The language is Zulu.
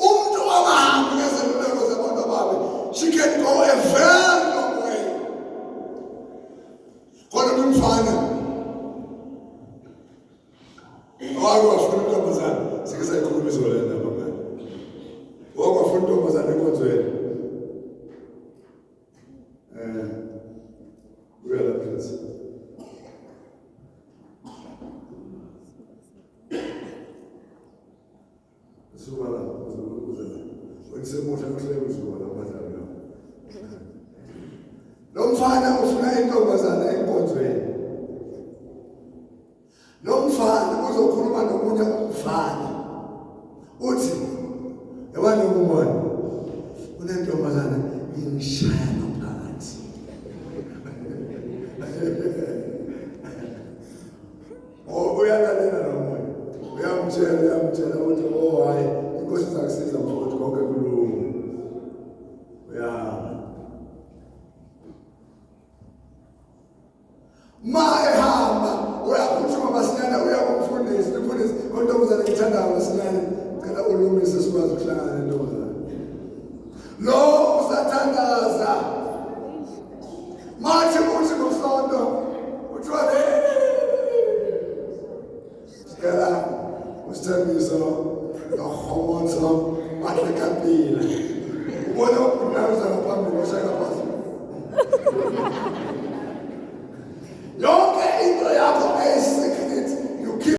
Umuntu ongahambi ngezeluleko zabantu ababi, she can go a very long way. Kodwa umfana owake wafuna intombazane, sike sayikhuluma izolo le ndaba manje. Owake wafuna intombazane enkonzweni. Eh, uya la prince. Suka la, uze la. Wena usemusha kuhleke uzuka la badlali la. Lo mfana ufuna intombazana enkonzweni. Lo mfana uzokhuluma nomunye umfana. Uthi yabona ukubona unentombazana ingishaya ngaphakathi. Oh uyalalela lo moya. Uyamtshela uyamtshela ukuthi oh hayi inkosi izakusiza mfowethu konke kulungu. Uyahamba. Ma ehamba uyaphuthuma masinyane uya kumfundisi umfundisi kontombazane ngithandayo masinyane cela ulungise sikwazi ukuhlangana nentombazane. Lo usathandaza Mathi uthi ngosonto kuthiwa le sicela usithembiso nokhomotso bahle kapila ubone ukunawuza ngaphambili washaya phansi yonke into yakho ayisile.